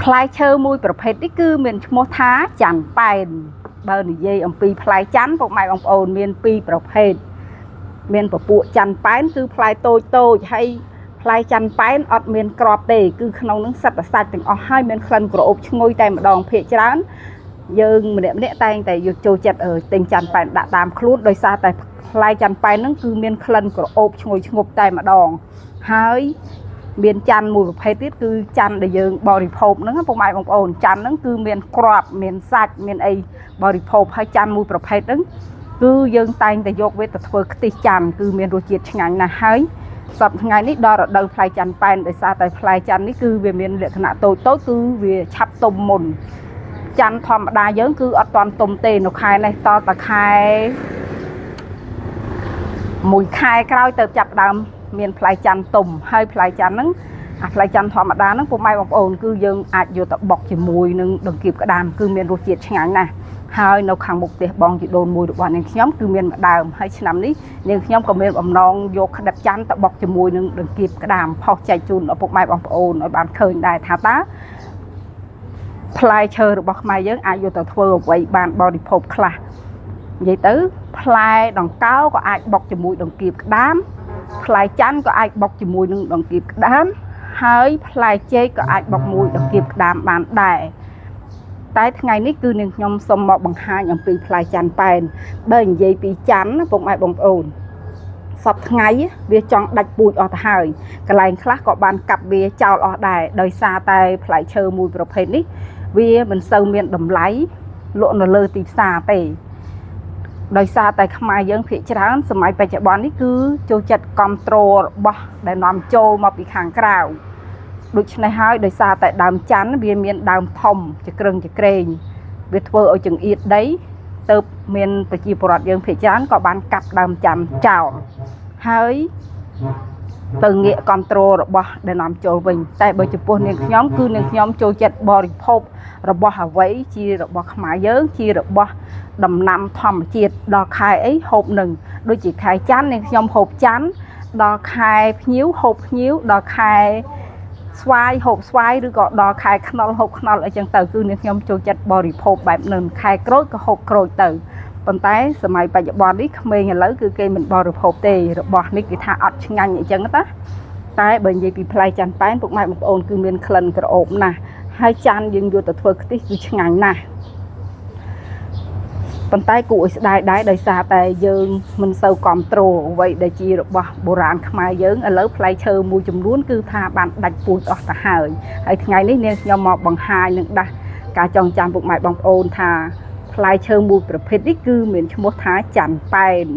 ផ្លែឈើមួយប្រភេទនេះគឺមានឈ្មោះថាច័ន្ទប៉ែនបើនិយាយអំពីផ្លែច័ន្ទពុកម៉ែបងប្អូនមានពីរប្រភេទមានពពួកច័ន្ទប៉ែនគឺផ្លែតូចតូចហើយផ្លែច័ន្ទប៉ែនអត់មានក្របទេគឺក្នុងនឹងសិតតែសាច់ទាំងអស់ហើយមានក្លិនក្រអូបឈ្ងុយតែម្ដងភាគច្រើនយើងម្នាក់ម្នាក់តែងតែយកចូលចិត្តទិញច័ន្ទប៉ែនដាក់តាមខ្លួនដោយសារតែផ្លែច័ន្ទប៉ែនហ្នឹងគឺមានក្លិនក្រអូបឈ្ងុយឈ្ងប់តែម្ដងហើយ មានច័ន្ទមួយប្រភេទទៀតគឺច័ន្ទដែលយើងបរិភោគហ្នឹងណាពុកម៉ែបងប្អូនច័ន្ទហ្នឹងគឺមានក្របមានសាច់មានអីបរិភោគហើយច័ន្ទមួយប្រភេទហ្នឹងគឺយើងតែងតែយកវាទៅធ្វើខ្ទិះច័ន្ទគឺមានរសជាតិឆ្ងាញ់ណាស់ហើយសប្តាហ៍ថ្ងៃនេះដល់រដូវផ្លែច័ន្ទប៉ែនដោយសារតែផ្លែច័ន្ទនេះគឺវាមានលក្ខណៈតូចតូចគឺវាឆាប់ទុំមុនច័ន្ទធម្មតាយើងគឺអត់ទាន់ទុំទេនៅខែនេះតតខែមួយខែក្រោយទៅចាប់ផ្ដើមមានផ្លែច័ន្ទទុំហើយផ្លែច័ន្ទហ្នឹងអាផ្លែច័ន្ទធម្មតាហ្នឹងពុកម៉ែបងប្អូនគឺយើងអាចយកទៅបុកជាមួយនឹងដង្កៀបក្តាមគឺមានរសជាតិឆ្ងាញ់ណាស់ហើយនៅខាងមុខផ្ទះបងជីដូនមួយរបស់នាងខ្ញុំគឺមានម្ដើមហើយឆ្នាំនេះនាងខ្ញុំក៏មានបំណងយកក្តិបច័ន្ទទៅបុកជាមួយនឹងដង្កៀបក្តាមផុសចែកជូនដល់ពុកម៉ែបងប្អូនឲ្យបានឃើញដែរថាតើផ្លែឈើរបស់ខ្មែរយើងអាចយកទៅធ្វើអ្វីបានបរិភោគខ្លះនិយាយទៅផ្លែដង្កោក៏អាចបុកជាមួយដង្កៀបក្តាម ផ្លែច័ន្ទក៏អាចបុកជាមួយនឹងដង្កៀបក្តាមហើយផ្លែចេកក៏អាចបុកមួយដង្កៀបក្តាមបានដែរតែថ្ងៃនេះគឺនាងខ្ញុំសូមមកបង្ហាញអំពីផ្លែច័ន្ទប៉ែនបើនិយាយពីច័ន្ទណាពុកម៉ែបងប្អូនសប្តាហ៍ថ្ងៃវាចង់ដាច់ពូជអស់ទៅហើយកន្លែងខ្លះក៏បានកាប់វាចោលអស់ដែរដោយសារតែផ្លែឈើមួយប្រភេទនេះវាមិនសូវមានតម្លៃលក់នៅលើទីផ្សារទេ ដោយសារតែខ្មែរយើងភាគច្រើនសម័យបច្ចុប្បន្ននេះគឺចូលចិត្តគ្រប់គ្រងរបស់ដែលនាំចូលមកពីខាងក្រៅដូច្នេះហើយដោយសារតែដើមច័ន្ទវាមានដើមធំជាក្រឹងជាក្រែងវាធ្វើឲ្យចង្អៀតដីទៅមានប្រជាពលរដ្ឋយើងភាគច្រើនក៏បានកាប់ដើមច័ន្ទចោលហើយទៅងាកគ្រប់គ្រងរបស់ដែលនាំចូលវិញតែបើចំពោះនាងខ្ញុំគឺនាងខ្ញុំចូលចិត្តបរិភោគរបស់អ្វីជារបស់ខ្មែរយើងជារបស់ ដំណាំធម្មជាតិដល់ខែអីហូបនឹងដូចជាខែច័ន្ទនាងខ្ញុំហូបច័ន្ទដល់ខែភ្ញៀវហូបភ្ញៀវដល់ខែស្វាយហូបស្វាយឬក៏ដល់ខែខ្នុរហូបខ្នុរអីចឹងទៅគឺនាងខ្ញុំចូលចិត្តបរិភោគបែបនឹងខែក្រូចក៏ហូបក្រូចទៅប៉ុន្តែសម័យបច្ចុប្បន្ននេះក្មេងឥឡូវគឺគេមិនបរិភោគទេរបស់នេះគេថាអត់ឆ្ងាញ់អីចឹងតាតែបើនិយាយពីផ្លែច័ន្ទប៉ែនពុកម៉ែបងប្អូនគឺមានក្លិនក្រអូបណាស់ហើយច័ន្ទយើងយកទៅធ្វើខ្ទិះគឺឆ្ងាញ់ណាស់ ប៉ុន្តែគួរឲ្យស្ដាយដែរដោយសារតែយើងមិនសូវគ្រប់គ្រងអ្វីដែលជារបស់បុរាណខ្មែរយើងឥឡូវផ្លែឈើមួយចំនួនគឺថាបានដាច់ពូជអស់ទៅហើយហើយថ្ងៃនេះនាងខ្ញុំមកបង្ហាញនឹងដាស់ការចងចាំពុកម៉ែបងប្អូនថាផ្លែឈើមួយប្រភេទនេះគឺមានឈ្មោះថាច័ន្ទប៉ែន។